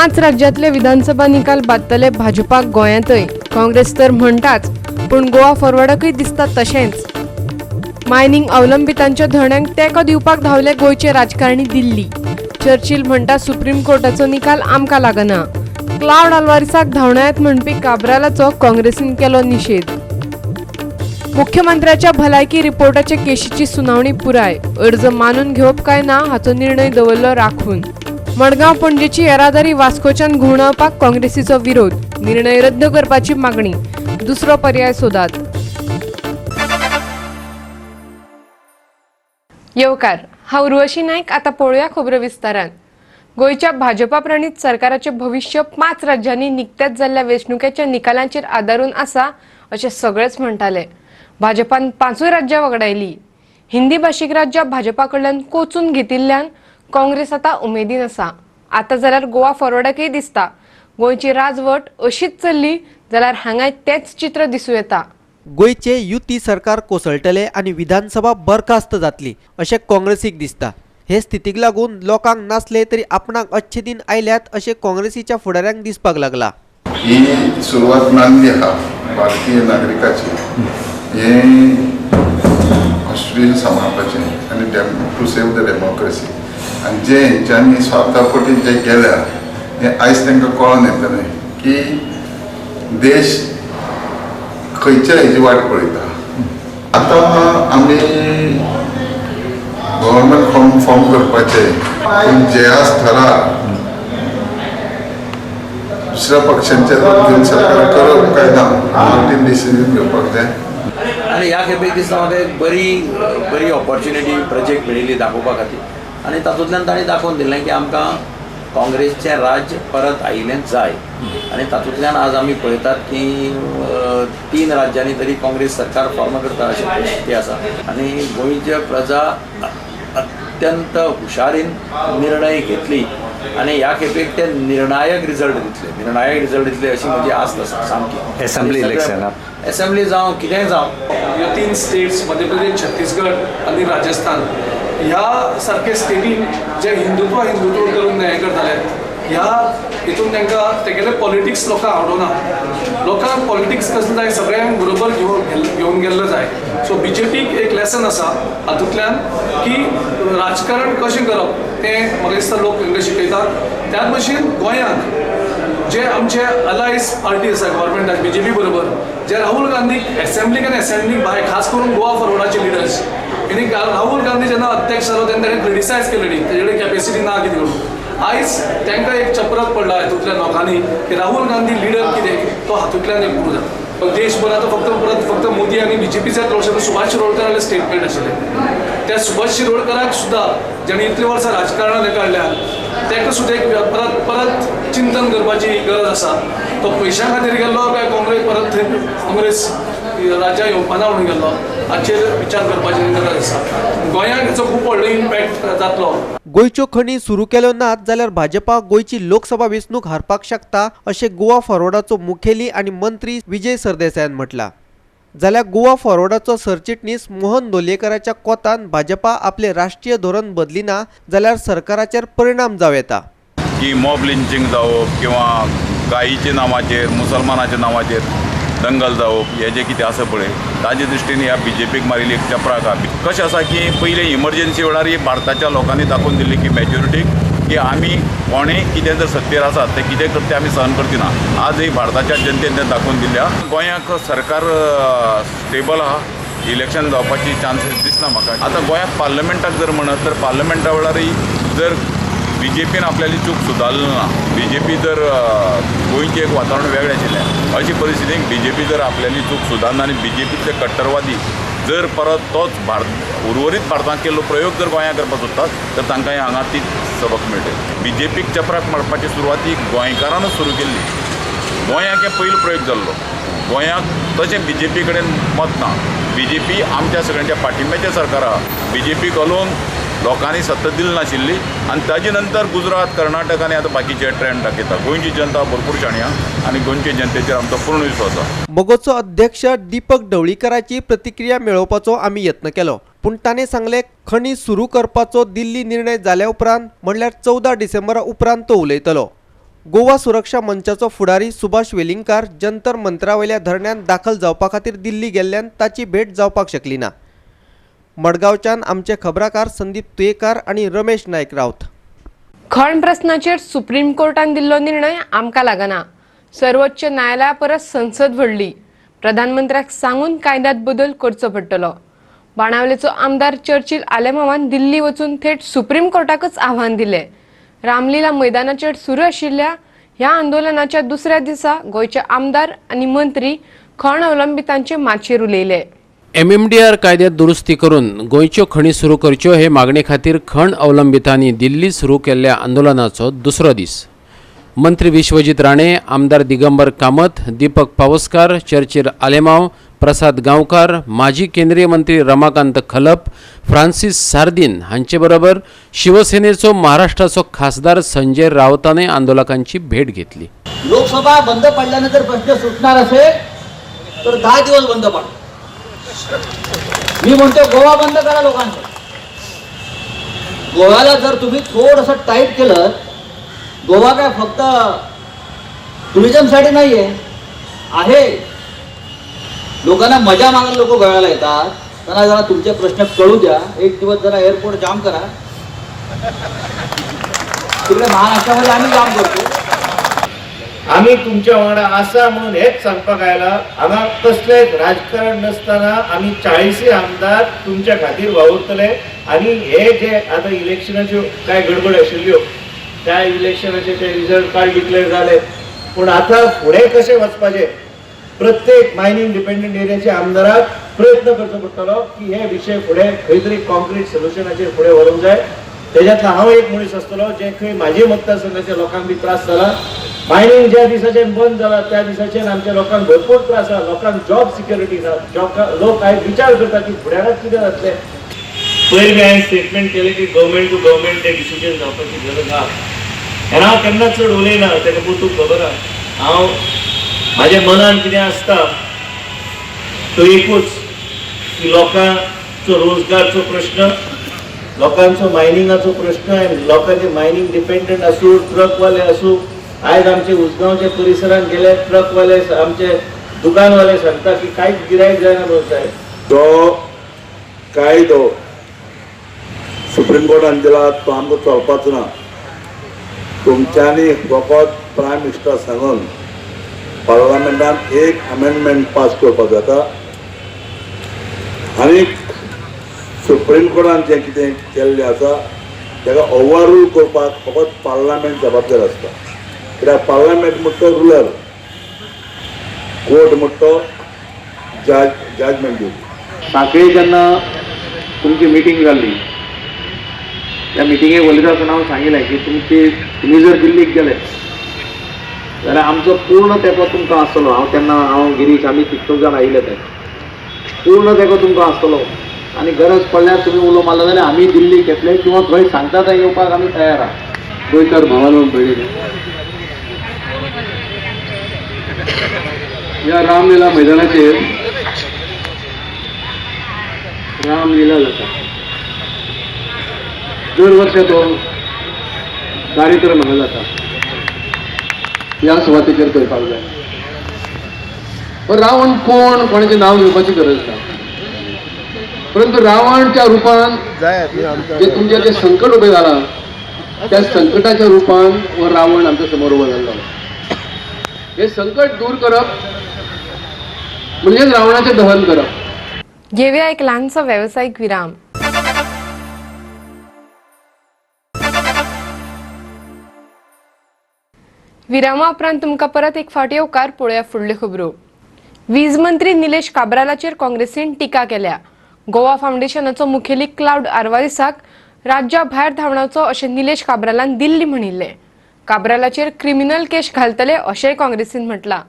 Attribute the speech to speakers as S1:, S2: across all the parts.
S1: 5 राज्यांतले विधानसभा निकाल बादतले भाजपाक गोंयांतय. काँग्रेस तर म्हणटाच, पूण गोवा फॉरवर्डाकय दिसता तशेंच. मायनिंग अवलंबितांच्या धरण्यांक तेंको दिवपाक धांवले गोंयचे राजकारणी दिल्ली. चर्चिल म्हणटा सुप्रीम कोर्टाचो निकाल आमकां लागना. क्लावड आल्वारीसाक धांवणायात म्हणपी काब्रालाचो काँग्रेसीन केलो निशेध. मुख्यमंत्र्याच्या भलायकी रिपोर्टाचे केशीची सुनावणी पुराय. अर्ज मानून घेवप काय ना हाचो निर्णय दवरलो राखून. मडगांव पणजेची येरादारी वास्कोच्यान घुंवडावपाक काँग्रेसीचो विरोध. निर्णय रद्द करपाची मागणी. दुसरो पर्याय सोदात. येवकार, हांव उर्वशी नायक. आतां पळोवया खबरो विस्तारान. गोंयच्या भाजपा प्रणीत सरकाराचें भविश्य 5 राज्यांनी निकत्याच जाल्ल्या वेंचणुकेच्या निकालांचेर आदारून आसा अशें सगळेच म्हणटाले. भाजपान 5 राज्यां वगडायली. हिंदी भाशीक राज्यां भाजपा कडल्यान कोचून घेतिल्ल्यान काँग्रेस आतां उमेदीन आसा. आतां जाल्यार गोवा फॉरवर्डाकय दिसता गोंयची राजवट अशीच चल्ली जाल्यार हांगाय तेंच चित्र दिसूं येता.
S2: गोंयचे युती सरकार कोसळटले आनी विधानसभा बरखास्त जातली अशें काँग्रेसीक दिसता. हे स्थितीक लागून लोकांक नासले तरी आपणाक अच्छे दिन आयल्यात अशें काँग्रेसीच्या फुडाऱ्यांक दिसपाक लागला.
S3: ही सुरवात नांदी आहा भारतीय नागरिकाची, हें कॉन्स्टिट्युशन सांबाळपाचें आनी टू सेव the democracy. आनी जे हेंच्यांनी स्वार्थापोटी जे गेल्या हें आयज तांकां कळोन येतलें की देश खंयच्या हेजी वाट पळयता. आतां आमी गव्हर्मेंट फॉर्म करपाचें, पूण ज्या स्थरार दुसऱ्या पक्षांचे घेवन सरकार करप काय ना पार्टीन डिसिजन घेवपाक जाय.
S4: आनी ह्या खेपेक दिसता म्हाका एक बरी बरी ऑपॉर्च्युनिटी प्रोजेक्ट मेळिल्ली दाखोवपा खातीर आनी तातूंतल्यान तांणी दाखोवन दिलें की आमकां काँग्रेसचें राज्य परत आयिल्लें जाय. आनी तातूंतल्यान आज आमी पळयतात की 3 राज्यांनी तरी काँग्रेस सरकार फॉर्म करता अशी परिस्थिती आसा. आनी गोंयचे प्रजा अत्यंत हुशारीन निर्णय घेतली आनी ह्या खेपेक ते निर्णायक रिजल्ट दितले, निर्णायक रिजल्ट दितले अशी म्हजी आस्त आसा सामकी.
S5: एसेंब्ली इलेक्शनाक
S4: एसेंब्ली जावं कितेंय जावं,
S6: ह्यो 3 स्टेट्स मध्य प्रदेश, छत्तीसगड आनी राजस्थान ह्या सारके स्टेटीन जे हिंदुत्व हिंदुत्व करून हें करताले, ह्या हितून तांकां तेगेले पॉलिटिक्स लोकांक आवडना. लोकांक पॉलिटिक्स कसलें जाय, सगळ्यांक बरोबर घेवन गेल्लो जाय. सो बीजेपीक एक लेसन आसा हातूंतल्यान की राजकारण कशें करप तें म्हाका दिसता लोक तांकां शिकयतात. त्याच भशेन गोंयांत जे आमचे अलायन्स पार्टी आसा गव्हर्मेंटाक बीजेपी बरोबर, जे राहुल गांधीक एसेंब्लीक आनी एसेंब्लीक भायर खास करून गोवा फॉरवर्डाचे लिडर्स आनी राहुल गांधी जेन्ना अध्यक्ष जालो तेन्ना ताणें क्रिटिसायज केलेली तेजे कडेन कॅपेसिटी ना कितें म्हणून. आयज तांकां एक चपरक पडला हातूंतल्यान लोकांनी की राहुल गांधी लिडर कितें तो हातूंतल्यान एक प्रूव जाता. देशभर आतां फक्त परत फक्त मोदी आनी बीजेपीच्याच लक्ष सुभाष शिरोडकरालें स्टेटमेंट आशिल्लें, त्या सुभाष शिरोडकराक सुद्दां जेणे इतलीं वर्सां राजकारणान काडल्या ताका सुद्दां एक परत परत चिंतन करपाची गरज आसा. तो पयशां खातीर गेल्लो काय काँग्रेस परत थंय काँग्रेस राज्यां येवपाना म्हणून गेल्लो हाचेर विचार करपाची गरज आसा. गोंयांक हेचो खूब व्हडलो इम्पॅक्ट जातलो.
S2: गोंयच्यो खणी सुरू केल्यो नात जाल्यार भाजपा गोंयची लोकसभा वेंचणूक हारपाक शकता अशें गोवा फॉरवर्डाचो मुखेली आनी मंत्री विजय सरदेसायान म्हटलां. जाल्यार गोवा फॉरवर्डाचो सरचिटणीस मोहन लोलयेकाराच्या कोतान भाजपा आपलें राष्ट्रीय धोरण बदलिना जाल्यार सरकाराचेर परिणाम जावं येता.
S7: की मॉब लिंचिंग जावप किंवा गायीच्या नांवाचेर मुसलमानाच्या नांवाचेर दंगल जावप हे जे कितें आसा पळय ताजे दृश्टीन ह्या बीजेपीक मारिल्ली एक चपराक आहा. कशें आसा की पयलीं इमर्जन्सी वेळार ही भारताच्या लोकांनी दाखोवन दिल्ली की मॅजॉरिटीक की आमी कोणें कितें जर सत्तेर आसात तें कितें करता तें आमी सहन करची ना. आज ही भारताच्या जनतेन तें दाखोवन दिल्या. गोंयाक सरकार स्टेबल आहा, इलेक्शन जावपाची चान्सीस दिसना म्हाका. आतां गोंयाक पार्लमेंटाक जर म्हणत तर पार्लमेंटा वेळारय जर बीजेपीन आपल्याली चूक सुदारली ना, बीजेपी जर गोंयचें एक वातावरण वेगळें आशिल्लें अशी परिस्थितीक बीजेपी जर आपल्याली चूक सुदारना आनी बीजेपीतले कट्टरवादी जर परत तोच भारत उर्वरीत भारतांत केल्लो प्रयोग जर गोंयांत करपाक सोदतात तर तांकां हांगा तीच सबक मेळटले. बीजेपीक चपराक मारपाची सुरवात ही गोंयकारानूच सुरू केल्ली. गोंयांक हें पयलो प्रयोग जाल्लो. गोंयांक तशें बीजेपी कडेन मत ना. बीजेपी आमच्या सगळ्यांच्या पाठिंब्याचें सरकार आहा. बीजेपीक अलोवन लोकांनी सत्ता दिली नाशिल्ली आनी ताजे नंतर गुजरात, कर्नाटक आनी आतां बाकीचे ट्रेंड दाखयता. गोंयची जनता भरपूर शाणी आहा आनी गोंयचे जनतेचेर आमचो पूर्ण विश्वास आसा.
S2: मगोचो अध्यक्ष दीपक ढवळीकराची प्रतिक्रिया मेळोवपाचो आमी यत्न केलो, पूण ताणें सांगलें खणी सुरू करपाचो दिल्ली निर्णय जाल्या उपरांत म्हणल्यार 14 डिसेंबरा उपरांत तो उलयतलो. गोवा सुरक्षा मंचाचो फुडारी सुभाष वेलिंगकार जंतर मंत्रावयल्या धरण्यान दाखल जावपा खातीर दिल्ली गेल्ल्यान ताची भेट जावपाक शकली ना. मडगांवच्यान आमचे खबराकार संदीप तुयेकार आनी रमेश नायक रावत.
S1: खण प्रस्नाचेर सुप्रीम कोर्टान दिल्लो निर्णय आमकां लागना. सर्वोच्च न्यायालया परस संसद व्हडली. प्रधानमंत्र्याक सांगून कायद्यांत बदल करचो पडटलो. बाणावलेचो आमदार चर्चिल आलेमावान दिल्ली वचून थेट सुप्रीम कोर्टाकच आव्हान दिलें. रामलीला मैदानाचेर सुरू आशिल्ल्या ह्या आंदोलनाच्या दुसऱ्या दिसा गोंयचे आमदार आनी मंत्री खण अवलंबितांचे माचयेर उलयले.
S5: MMDR कायद्यात दुरुस्ती करून गोंयच्यो खणी सुरू करच्यो हे मागणे खातीर खण अवलंबितांनी दिल्ली सुरू केल्ल्या आंदोलनाचो दुसरो दीस. मंत्री विश्वजीत राणे, आमदार दिगंबर कामत, दीपक पावसकार, चर्चिल आलेमाव, प्रसाद गांवकार, माजी केंद्रीय मंत्री रमाकांत खलप, फ्रांसीस सार्दीन हांचे बरोबर शिवसेनेचो महाराष्ट्राचो खासदार संजय राऊताने आंदोलकांची भेट घेतली.
S8: लोकसभा बंद पडल्यानंतर प्रश्न सुटणार असेल तर 10 दिवस बंद पडा. मी म्हणतो गोवा बंद करा लोकांचं. गोव्याला जर तुम्ही थोडंसं टाईट केलं, गोवा काय फक्त टुरिझमसाठी नाही आहे, लोकांना मजा मागायला लोक गोव्याला येतात. त्यांना जरा तुमचे प्रश्न कळू द्या. एक दिवस जरा एअरपोर्ट जाम करा, तिकडे महाराष्ट्रामध्ये आम्ही जाम करतो.
S9: आम्ही तुमच्या वांगडा आसा म्हणून हेच सांगपाक आयला. हांगा कसलेच राजकारण नासतना आमी 40 आमदार तुमच्या खातीर वावुरतले. आनी हे जे आतां इलेक्शनाच्यो कांय गडबड आशिल्ल्यो त्या इलेक्शनाचे ते रिजल्ट काल डिक्लेअर जाले, पूण आतां फुडें कशें वचपाचें प्रत्येक मायनींग डिपेंडंट एरियाच्या आमदाराक प्रयत्न करचो पडटलो की हे विशय फुडें खंय तरी कॉन्क्रीट सोल्युशनाचेर फुडें व्हरूंक जाय. तेज्यातलो हांव एक मनीस आसतलो जे खंय म्हाजे मतदारसंघाच्या लोकांक बी त्रास जाला. मायनींग ज्या दिसाच्यान बंद जाला त्या दिसाच्यान आमच्या लोकांक भरपूर त्रास जाला. लोकांक जॉब सिक्युरिटी ना, जॉब लोक आयज विचार करता की फुडाराक कितें जातलें. पयर बी हांवें स्टेटमेंट केलें की गव्हर्मेंट टू गव्हर्मेंट ते डिसिजन जावपाची गरज आहा. आनी हांव केन्ना चड उलयना, तेका पुतूक खबर आहा. हांव म्हाज्या मनान कितें आसता तो एकूच की लोकांचो रोजगारचो प्रश्न, लोकांचो मायनिंगाचो प्रश्न, आनी लोकांचे मायनींग डिपेंडंट आसूं, ट्रकवाले आसूं. आयज आमचे उसगांवच्या परिसरांत गेले ट्रकवाले, आमचे दुकानवाले सांगता की कांयच गिरायक जायना म्हणून साहेब.
S10: तो कायदो सुप्रीम कोर्टान दिला तो आमकां चलपाचो ना. तुमच्यांनी फकत प्रायम मिनिस्टर सांगून पार्लमेंटान एक अमेंडमेंट पास करपाक जाता आनी सुप्रीम कोर्टान जें कितें केल्लें आसा ताका ओवररूल करपाक फकत पार्लमेंट जबाबदार आसता. कित्याक पार्लमेंट म्हणटा तो रुलर, कोर्ट म्हणटा तो जजमेंट दिवपी.
S11: सांखळी जेन्ना तुमची मिटींग जाल्ली त्या मिटिंगेक उलयता आसतना हांव सांगिल्लें की तुमची तुमी जर दिल्लीक गेले जाल्यार आमचो पूर्ण तेंको तुमकां आसतलो. हांव तेन्ना हांव गिरीश आमी कितलो जाण आयिल्ले ते पूर्ण तेंको तुमकां आसतलो आनी गरज पडल्यार तुमी उलो मारलो जाल्यार आमी दिल्लीक येतले किंवा खंय सांगता थंय येवपाक आमी तयार आहा.
S12: गोंयकार भावानो भयणीनो, ह्या रामलीला मैदानाचेर रामलीला जाता. दर वर्सा तो कार्यक्रम हांगा जाता. ह्या सुवातेचेर करपाक जाय. रावण कोण कोणाचें नांव घेवपाची गरज ना, परंतु रावणच्या रुपान जे तुमचें जें संकट उबें जालां त्या संकटाच्या रुपान हो रावण आमच्या समोर उबो जाल्लो. हे संकट दूर करप म्हणजे रावणाचें दहन करप.
S1: घेवया एक ल्हानसो वेवसायीक विराम. विरामा उपरांत तुमकां परत एक फावट येवकार. पळोवया फुडल्यो खबरो. वीज मंत्री निलेश काब्रालाचेर काँग्रेसीन टिका केल्या. गोवा फावंडेशनाचो मुखेली क्लावड आरवारीसाक राज्या भायर धांवणाचो अशें निलेश काब्रालान दिल्ली म्हणिल्लें. काब्रालाचेर क्रिमिनल केश घालतले अशेंय काँग्रेसीन म्हटलां.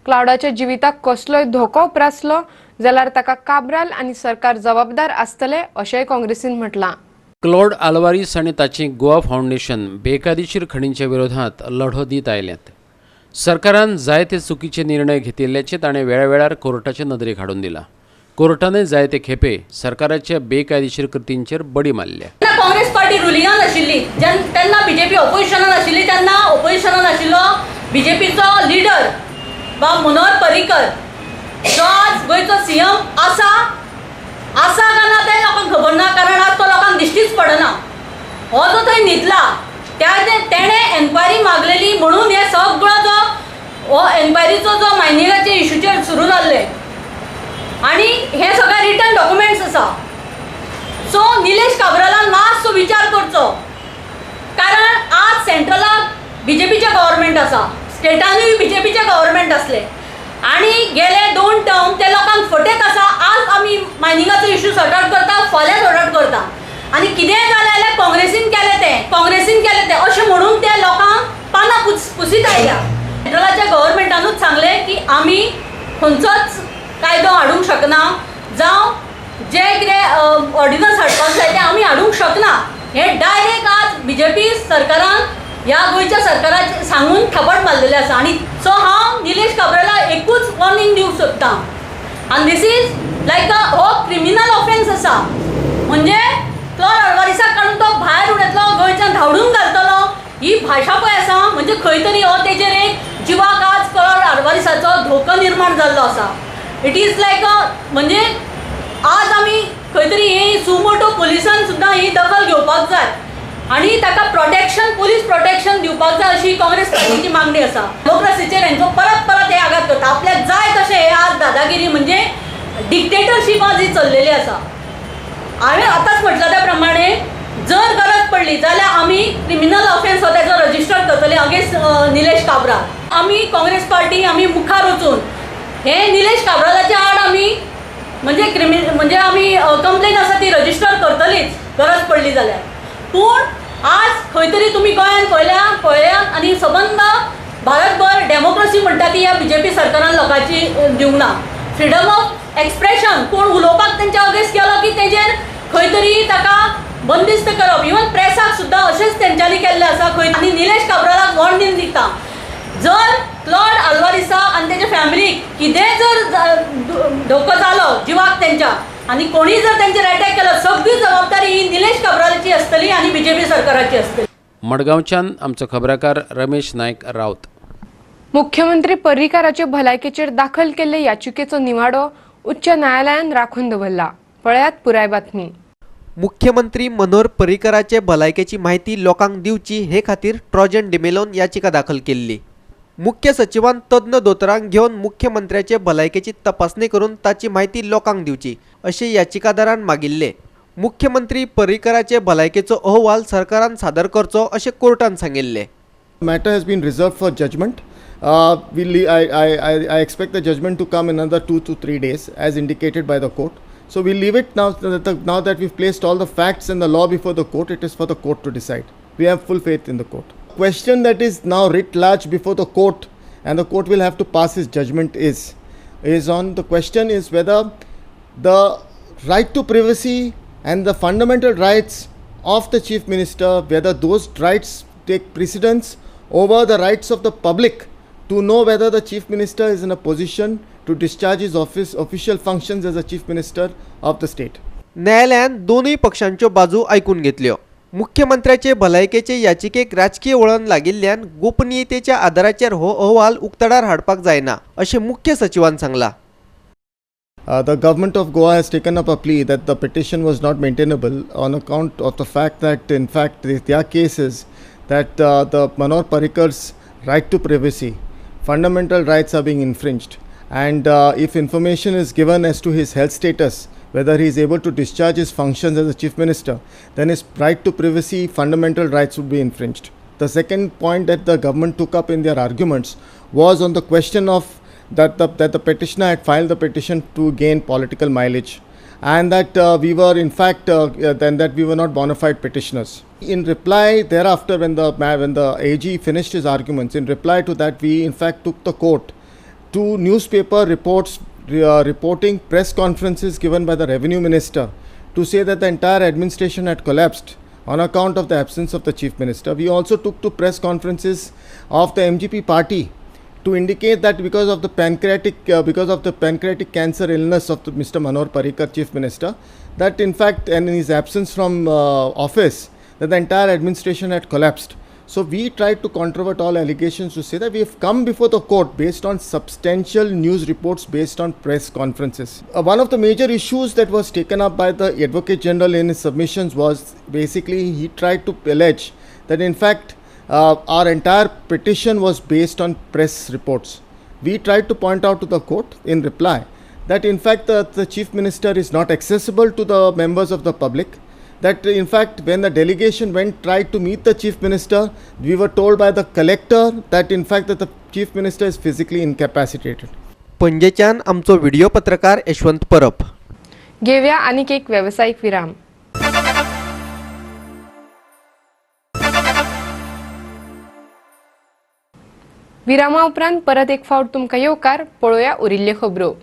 S1: क्लावडाच्या जिविताक कसलोय धोको उप्रासलो जाल्यार ताका काब्राल आनी सरकार जबाबदार आसतले अशेंय काँग्रेसीन म्हटलां.
S5: क्लॉड आल्वारीस आनी ताचें गोवा फावंडेशन बेकायदेशीर खणींच्या विरोधात लढो दीत आयल्यात. सरकारान जायते चुकीचे निर्णय घेतिल्ल्याचें ताणें वेळावेळार कोर्टाचे नदरेक हाडून दिलां. कोर्टाने जायते खेपे सरकाराच्या बेकायदेशीर कृतींचेर बडी मारल्या.
S13: काँग्रेस पार्टी पार्टी रुलिंगान आशिल्ली तेन्ना बीजेपी ऑपोजिशनान आशिल्ली तेन्ना ऑपोजिशनान आशिल्लो बीजेपीचो लिडर बाब मनोहर पर्रीकर जो आज गोंयचो सीएम आसा आसा काय ना तें लोकांक खबर ना, कारण आज तो लोकांक दिश्टीच पडना. हो जो थंय न्हिदला तेणें एन्क्वायरी मागलेली म्हणून हे सगळो जो हो एन्क्वायरीचो जो मायनिंगाचे इशूचेर सुरू जाल्ले आनी हे सगळे रिटर्न डॉक्युमेंट्स आसा. सो निलेश काब्रालान मातसो विचार करचो, कारण आज सेंट्रलाक बीजेपीचें गव्हर्मेंट आसा, स्टेटानूय बीजेपीचें गव्हर्मेंट आसलें आनी गेले 2 टर्म ते लोकांक फटयत आसा. आज आमी मायनिंगाचो इशू सॉर्ट आवट करता, फाल्यां सॉर्ट आवट करता आनी कितेंय जालें जाल्यार काँग्रेसीन केलें तें, काँग्रेसीन केलें तें अशें म्हणून ते लोकांक पानां पुसीत आयल्या. सेंट्रलाच्या गव्हर्मेंटानूच सांगलें की आमी खंयचोच कायदो हाडूंक शकना जावं जे कितें ऑर्डिनन्स हाडपाक जाय तें आमी हाडूंक शकना. हें डायरेक्ट आज बीजेपी सरकारान ह्या गोंयच्या सरकाराक सांगून थापट मारलेलें आसा. आनी सो हांव निलेश काब्राला एकूच वॉर्निंग दिवंक सोदतां आनी this is like अ हो क्रिमिनल ऑफेन्स आसा. म्हणजे क्लॉड अल्वारिसाक काडून तो भायर उडयतलो, गोंयच्यान धांवडून घालतलो ही भाशा पळय आसा. म्हणजे खंय तरी हो तेजेर एक जिवाक आज क्लॉड अल्वारिसाचो धोको निर्माण जाल्लो आसा. It is like अ म्हणजे आज आमी खंय तरी ही सुमोटो पुलिसान सुद्दां ही दखल घेवपाक जाय आनी ताका प्रोटेक्शन, पुलीस प्रोटेक्शन दिवपाक जाय अशी काँग्रेस पार्टीची मागणी आसा. डेमोक्रेसीचेर हेंचो परत परत हे आघात करता, आपल्याक जाय तशें हे आज दादागिरी म्हणजे डिक्टेटरशीप आज ही चल्लेली आसा. हांवें आतांच म्हटलां त्या प्रमाणे जर गरज पडली जाल्यार आमी क्रिमिनल ऑफेन्स हो तेजो रजिस्टर करतले अगेन्स्ट निलेश काब्राल. आमी काँग्रेस पार्टी आमी मुखार वचून हे निलेश काब्रालाच्या आड आमी म्हणजे म्हणजे आमी कंप्लेन आसा ती रजिस्टर करतलीच गरज पडली जाल्यार. पूण आज खंय तरी तुमी गोंयान पळयल्या आनी सबंद भारतभर डेमोक्रेसी म्हणटा ती ह्या बीजेपी सरकारान लोकांची दिवंक ना. फ्रिडम ऑफ एक्सप्रेशन कोण उलोवपाक तेंच्या अगेन्स्ट गेलो की तेजेर खंय तरी ताका बंदिस्त करप, इवन प्रेसाक सुद्दां अशेंच तेंच्यांनी केल्लें आसा खंय. आनी निलेश काब्रालाक वॉर्निंग दिता, जर क्लॉड अल्वारिसा आनी तेच्या फॅमिलीक कितेंय जर धोको जालो जिवाक तेंच्या आनी कोणीय जर तेंचेर अटॅक केलो सगळी जबाबदारी ही निलेश काब्रालाची आसतली आनी बीजेपी सरकाराची आसतली.
S5: मडगांवच्यान आमचो खबराकार रमेश नायक राऊत.
S1: मुख्यमंत्री पर्रीकाराचे भलायकेचेर दाखल केल्ले याचिकेचो निवाडो उच्च न्यायालयान राखून दवरला. पळयात पुराय बातमी.
S2: मुख्यमंत्री मनोहर पर्रीकराचे भलायकेची माहिती लोकांक दिवची हे खातीर ट्रॉजन डिमेलोन याचिका दाखल केल्ली. मुख्य सचिवान तज्ञ दोतोरांक घेवन मुख्यमंत्र्याचे भलायकेची तपासणी करून ताची माहिती लोकांक दिवची अशें याचिकादारान मागिल्ले. मुख्यमंत्री पर्रीकराचे भलायकेचो अहवाल सरकारान सादर करचो अशें कोर्टान सांगिल्लें.
S14: Matter has been reserved for judgment. I expect the judgment to come in another 2 to 3 days as indicated by the court. So we leave it now that we've placed all the facts and the law before the court, it is for the court to decide. We have full faith in the court. Question that is now writ large before the court and the court will have to pass its judgment is on the question is whether the right to privacy and the fundamental rights of the Chief Minister, whether those rights take precedence over the rights of the public to know whether the Chief Minister is in a position to discharge his official functions as a Chief Minister of the state.
S2: न्यायालयान दोनूय पक्षांच्यो बाजू आयकून घेतल्यो. मुख्यमंत्र्याचे भलायकेचे याचिकेक राजकीय वळण लागिल्ल्यान गोपनीयतेच्या आधाराचेर हो अहवाल उक्ताडार हाडपाक जायना अशें मुख्य सचिवान सांगलां.
S14: The government of Goa has taken up a plea that the petition was not maintainable on account of the fact that in fact their case is that the Manohar Parrikar's right to privacy, fundamental rights are being infringed, and if information is given as to his health status, whether he is able to discharge his functions as a Chief Minister, then his right to privacy, fundamental rights would be infringed. The second point that the government took up in their arguments was on the question of that the petitioner had filed the petition to gain political mileage, and that we were in fact that we were not bona fide petitioners. In reply thereafter, when the AG finished his arguments, in reply to that we in fact took the court to newspaper reports reporting press conferences given by the revenue minister to say that the entire administration had collapsed on account of the absence of the Chief Minister. We also took to press conferences of the MGP party to indicate that because of the pancreatic cancer illness of the Mr. Manohar Parrikar, Chief Minister, that in fact, and in his absence from office, that the entire administration had collapsed. So we tried to controvert all allegations to say that we have come before the court based on substantial news reports, based on press conferences. One of the major issues that was taken up by the Advocate General in his submissions was basically he tried to allege that in fact our entire petition was based on press reports. We tried to point out to the court in reply that in fact the Chief Minister is not accessible to the members of the public, that in fact when the delegation tried to meet the Chief Minister, we were told by the collector that in fact that the Chief Minister is physically incapacitated.
S2: पणजेच्यान आमचो video पत्रकार यशवंत परब.
S1: घेवया आनीक एक वेवसायीक विराम. विरामा उपरांत परत एक फावट तुमकां येवकार. पळोवया उरिल्ल्यो खबरो.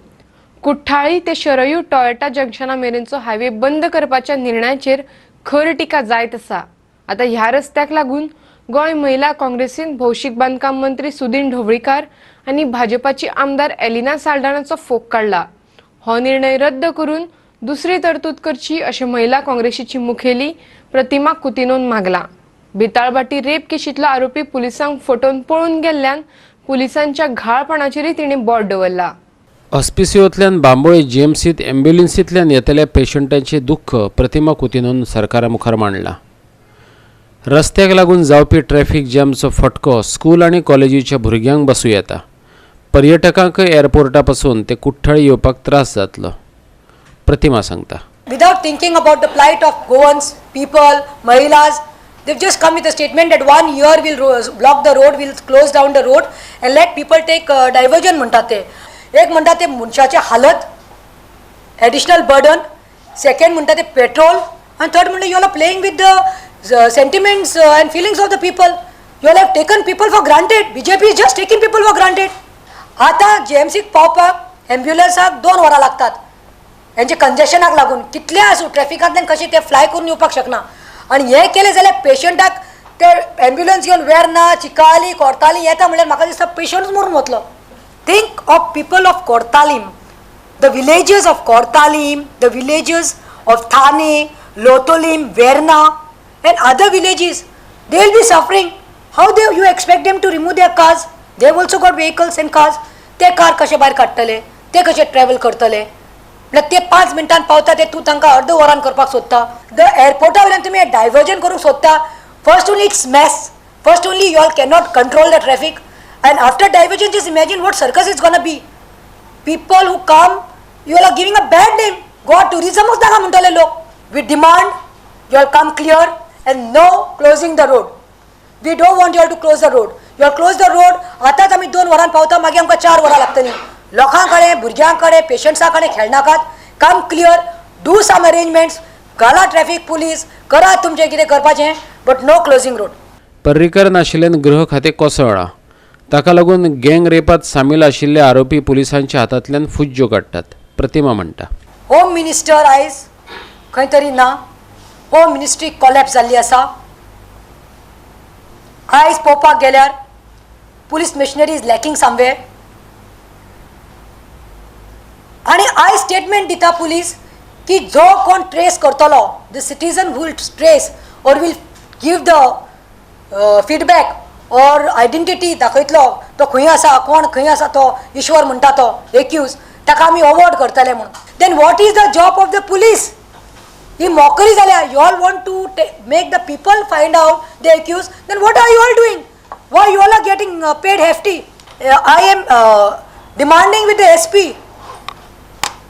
S1: कुठ्ठाळी ते शरयू टोयोटा जंक्शना मेरेनचो हायवे बंद करपाच्या निर्णयाचेर खर टिका जायत आसा. आतां ह्या रस्त्याक लागून गोंय महिला काँग्रेसीन भौशीक बांदकाम मंत्री सुदीन ढवळीकार आनी भाजपाची आमदार एलिना साल्डानाचो फोग काडला. हो निर्णय रद्द करून दुसरी तरतूद करची अशें महिला काँग्रेसीची मुखेली प्रतिमा कुतिनोन मागला. बेताळबाटी रेप केशींतलो आरोपी पुलिसांक फटोवन पळून गेल्ल्यान पुलिसांच्या घाळपणाचेरय तिणें बोट दवरला.
S5: हॉस्पिसियोंतल्यान बांबोळे जीएमसीत एम्ब्युलन्सींतल्यान येतल्या पेशंटांचें दुख्ख प्रतिमा कुतिनोन सरकारा मुखार मांडलां. रस्त्याक लागून जावपी ट्रॅफिक जॅमचो फटको स्कूल आनी कॉलेजीच्या भुरग्यांक बसूं येता. पर्यटकांकय एअरपोर्टा पासून ते कुठ्ठाळी येवपाक त्रास जातलो, प्रतिमा सांगता.
S15: Without thinking about the plight of Goans, people, महिलास, they've just come with a statement that 1 year we'll block the road, we'll close down the road and let people take diversion म्हणटात ते. एक म्हणटा ते मनशाचे हालत, एडिशनल बर्डन, सेकंड म्हणटा ते petrol, आनी थर्ड म्हणटा you all are playing with the sentiments and feelings of the people. You all have taken people for granted. BJP is just taking people for granted. आतां जीएमसीक पावपाक एम्ब्युलन्साक 2 वरां लागतात, हेंचे कंजेशनाक लागून. कितलें आसूं ट्रॅफिकांतल्यान कशें ते फ्लाय करून येवपाक शकना. आनी हें केलें जाल्यार पेशंटाक ते एम्ब्युलन्स घेवन वेर्ना, चिकाली, कोर्ताली येता म्हणल्यार म्हाका दिसता पेशंटूच मरून वतलो. Think of people of Cortalim, the villages of Cortalim, the villages of Thane, Loutolim, Verna and other villages. They will be suffering. How they you expect them to remove their cars? They have also got vehicles and cars. ते car कशे भायर काडटले, ते कशे travel करतले? म्हळ्यार ते 5 मिनटान पावता ते तूं तांकां अर्द वरान करपाक सोदता. The एअरपोर्टा वयल्यान तुमी डायवर्जन करूंक सोदता. First only it's mess. First only you all cannot control the traffic. And after diversion, just imagine what circus is gonna be. People who come, you all are giving a bad name. Goa tourism नाका म्हणटले लोक. We demand you all come clear and no closing the road. We don't want you all to close the road. You all close the road, आतांच आमी 2 वरां पावता, मागीर आमकां 4 वरां लागतलीं. लोकां कडेन, भुरग्यां कडेन, पेशंट्सां कडेन खेळनाकात. Come clear, do some arrangements, घाला ट्रॅफिक पुलीस, करा तुमचें कितें करपाचें, but no closing road.
S5: Parrikar नाशिल्ल्यान गृह खातें कोसळ्ळां. ताका लागून गँग रेपात सामील आशिल्ले आरोपी पुलिसांच्या हातांतल्यान फुज्ज्यो काडटात, प्रतिमा म्हणटा.
S15: होम मिनिस्टर आयज खंय तरी ना. होम मिनिस्ट्री कॉलॅप्स जाल्ली आसा. आयज पळोवपाक गेल्यार police machinery is lacking somewhere. आनी आयज स्टेटमेंट दिता पुलीस की जो कोण ट्रेस करतलो, the citizen will trace or will give the feedback or identity दाखयतलो तो खंय आसा, कोण खंय आसा, तो ईश्वर म्हणटा तो एक्यूज, ताका आमी अवॉर्ड करतले म्हणून. Then what is the job of the police? He mockery जाल्या. You all want to make the people find out the accused, then what are you all doing? Why you all are getting paid hefty? I am demanding with the SP.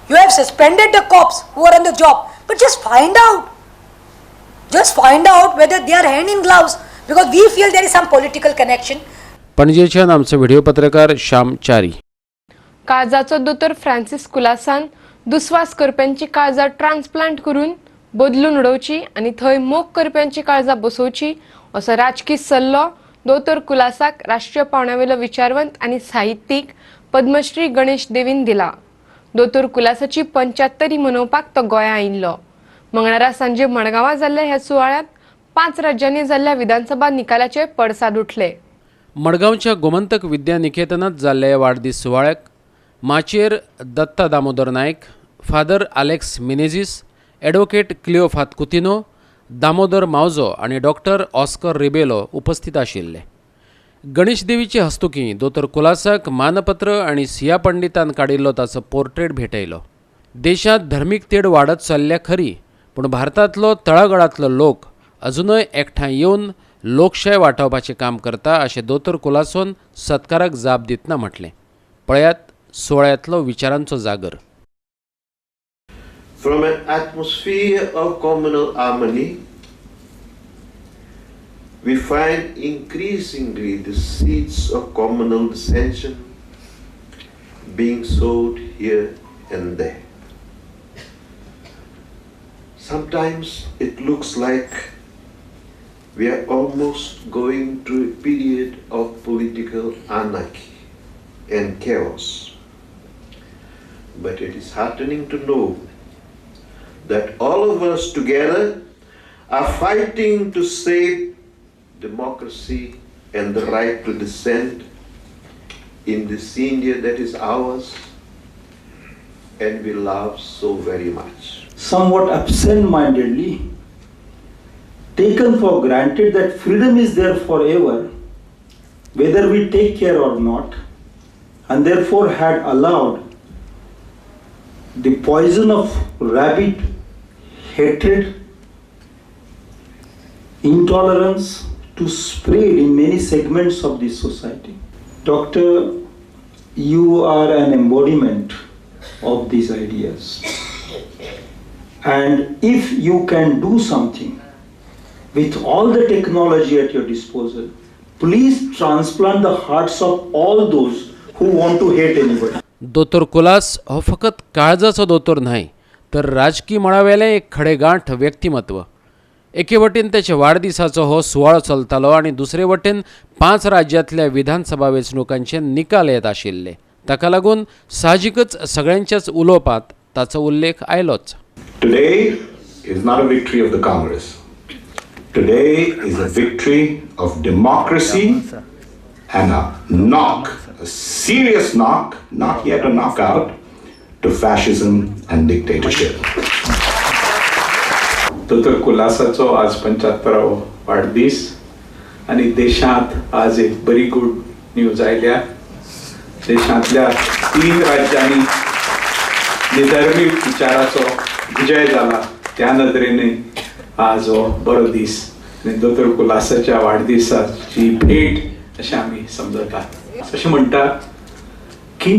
S15: You have suspended the cops who are on the job, but just find out. Just find out whether they are hand in gloves, because we feel there is some political connection.
S5: पणजेच्यान आमचो video पत्रकार श्याम चारी.
S1: काळजाचो दोतोर फ्रांसिस कुलासान दुस्वास करप्यांची काळजां transplant करून बदलून उडोवची आनी थंय मोग करप्यांची काळजां बसोवची असो राजकी सल्लो दोतोर कुलासाक राष्ट्रीय पावंड्यावेलो विचारवंत आनी साहित्यीक पद्मश्री गणेश देवीन दिला. दोतोर कुलासाची 75 मनोवपाक तो गोंया आयिल्लो. मंगळारा सांजे मडगांवां जाल्ल्या ह्या सुवाळ्यांत 5 राज्यांनी जाल्ल्या विधानसभा निकालाचे पडसाद उठले.
S5: मडगांवच्या गोमंतक विद्या निकेतनात जाल्ल्या वाडदीस सुवाळ्याक माचयेर Datta Damodar Naik, father Alex Menezes, advocate Cleofato Coutinho Damodar Mauzo आनी डॉक्टर ऑस्कर रिबेलो उपस्थित आशिल्ले. गणेश देवीचे हस्तुकीं दोतोर कुलासाक मानपत्र आनी सिया पंडितान काडिल्लो ताचो पोर्ट्रेट भेटयलो. देशांत धर्मीक तेड वाडत चल्ल्या खरी, पूण भारतांतलो तळागाळांतलो लोक अजुनय एकठांय येवन लोकशाय वाटावपाचें काम करता अशें दोतोर कुलासोन सत्काराक जाप दितना म्हटलें. पळयात सुवाळ्यांतलो विचारांचो जागर.
S16: From an atmosphere of communal harmony, we find increasingly the seeds of communal dissension being sowed here and there. Sometimes it looks like we are almost going through a period of political anarchy and chaos. But it is heartening to know that all of us together are fighting to save democracy and the right to dissent in this India that is ours and we love so very much.
S17: Somewhat absent-mindedly taken for granted that freedom is there forever, whether we take care or not, and therefore had allowed the poison of rabid hatred, intolerance to spread in many segments of this society. Doctor, you are an embodiment of these ideas. And if you can do something with all the technology at your disposal, please transplant the hearts of all those who want to hate anybody.
S5: दोतोर कुलास हो फकत काळजाचो दोतोर न्हय, तर राजकी मळावेलें एक खडेगांठ व्यक्तिमत्व. एके वटेन त्याच्या वाडदिसाचो हो सुवाळो चलतालो आनी दुसरे वटेन 5 राज्यांतल्या विधानसभा वेंचणुकांचे निकाल येत आशिल्ले. ताका लागून साहजिकच सगळ्यांच्याच उलोवपांत ताचो उल्लेख आयलोच.
S18: Today is not a victory of the Congress. Today is a victory of democracy and a knock, a serious knock, not yet a knockout, to fascism and dictatorship.
S19: दोतोर कुलासाचो आज 75वो वाडदीस आनी देशांत आज एक बरी गुड न्यूज आयल्या. देशांतल्या 3 राज्यांनी निधर्मीक विचाराचो विजय जाला, त्या नदरेन आज हो बरो दीस आनी दोतोर कुलासाच्या वाडदिसाची भेट अशें आमी समजतात. अशें म्हणटात की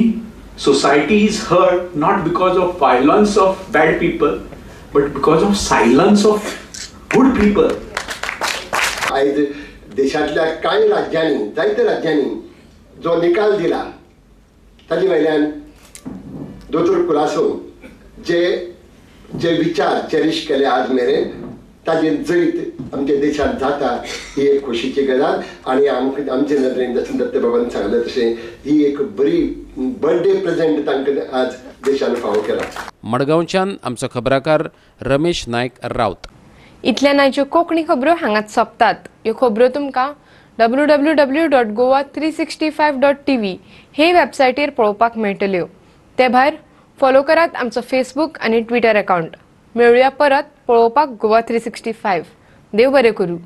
S19: society is hurt not because of violence of bad people but because of silence of good people.
S20: आयज देशांतल्या कांय राज्यांनी, जायत्या राज्यांनी जो निकाल दिला ताजे वयल्यान दोतोर कुलासून जे जे विचार चेरीश केले आज मेरेन ताजें जैत आमच्या देशांत जाता ही एक खोशीची गजाल. आनी आमचे नदरेन जशें दत्तबाबान सांगलें तशें ही एक बरी बर्थडे प्रेझेंट तांकां आज देशान फावो केला.
S5: मडगांवच्यान आमचो खबराकार रमेश नायक रावत.
S1: इतल्यान आयच्यो कोंकणी खबरो हांगाच सोंपतात. ह्यो खबरो तुमकां www.goa365.tv हे वेबसायटीर पळोवपाक मेळटल्यो. ते भायर फॉलो करात आमचो फेसबूक आनी ट्विटर अकावंट. मेळुया परत पळोवपाक गोवा 365. देव बरें करूं.